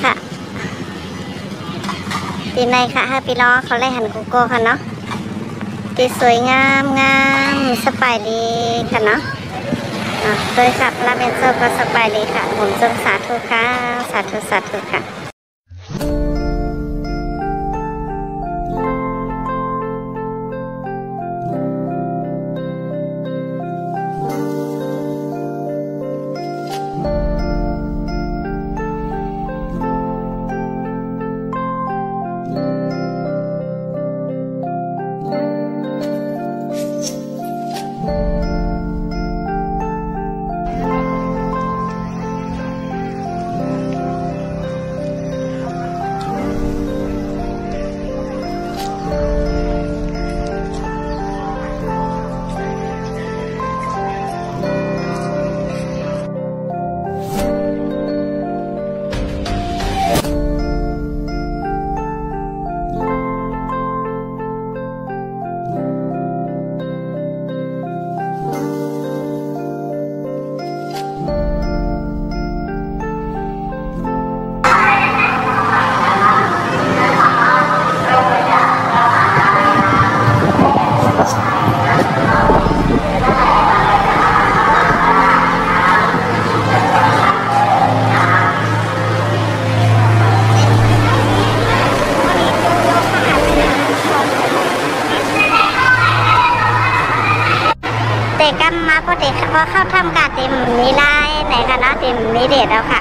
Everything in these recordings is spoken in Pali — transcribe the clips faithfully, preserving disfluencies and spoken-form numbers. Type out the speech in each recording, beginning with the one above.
ค่ะ ที่ไหนคะ ให้พี่น้องเขาไล่หันกูโก้ค่ะเนาะ ที่สวยงามงาม สบายดีค่ะเนาะ อ่ะ โดยค่ะ พระเป็นโชคก็สบายดีค่ะ ผมจงสาธุค่ะ สาธุ สาธุค่ะ แต่กำมาพอดีค่ะ พอเข้าถ้ำกาเต็มมีลายไหนคะเนาะ เต็มมีเดชแล้วค่ะ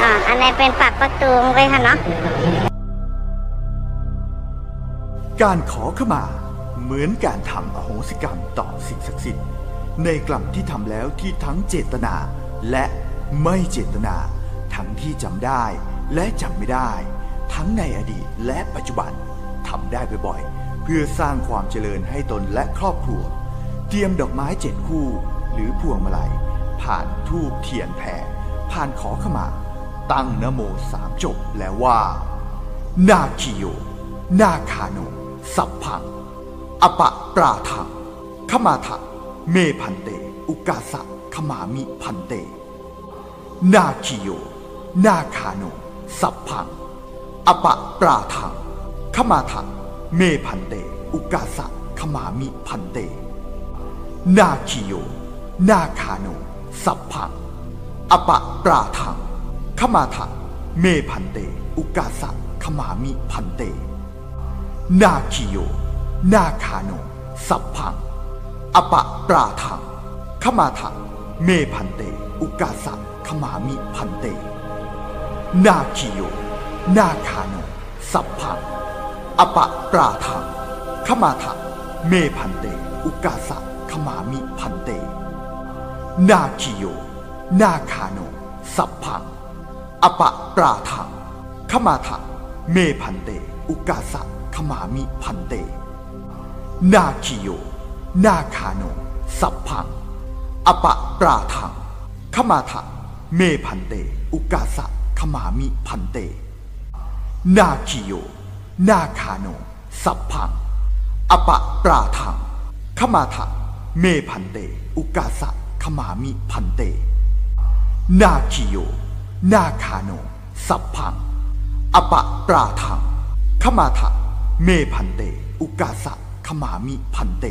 อ่า อันนี้เป็นปากประตูเลยค่ะเนาะ การขอขมาเหมือนการทำอโหสิกรรมต่อสิ่งศักดิ์สิทธิ์ ในกรรมที่ทำแล้วที่ทั้งเจตนาและไม่เจตนา ทั้งที่จำได้และจำไม่ได้ ทั้งในอดีตและปัจจุบัน ทำได้บ่อยๆ เพื่อสร้างความเจริญให้ตนและครอบครัว เตรียมดอกไม้เจ็ดคู่ หรือพวงมาลัย พานธูปเทียนแผ่ พานขอขมา ตั้งนะโมสามจบแล้วว่า นาคีโย นาคาโน สัพพัง อปะปราทัง ขมาทะ เมพันเต อุกาสะ ขมามิพันเต นาคีโย นาคาโน สัพพัง อปะปราทัง ขมาทะ เมพันเต อุกาสะ ขมามิพันเต นาคีโย นาคาโน สัพพัง อปะปราทัง ขมาทะ เมพันเต อุกาสะ ขมามิพันเต นาคีโย นาคาโน สัพพัง อปะปราทัง ขมาทะ เมพันเต อุกาสะ ขมามิพันเต นาคีโย นาคาโน สัพพัง อปะปราทัง ขมาทะ เมพันเต อุกาสะ ขมามิพันเต นาคีโย นาคาโน สัพพัง อปะปราทัง ขมาทะ เมพันเต อุกาสะ ขมามิพันเต นาคีโย นาคาโน สัพพัง อปะปราทัง ขมาทะ เมพันเต อุกาสะ ขมามิพันเต นาคีโย นาคาโน สัพพัง อปะปราทัง ขมาทะ เมพันเต อุกาสะ ขมามิพันเต นาคีโย นาคาโน สัพพัง อปะปราทัง ขมาทะ เมพันเต อุกาสะ ขมามิพันเต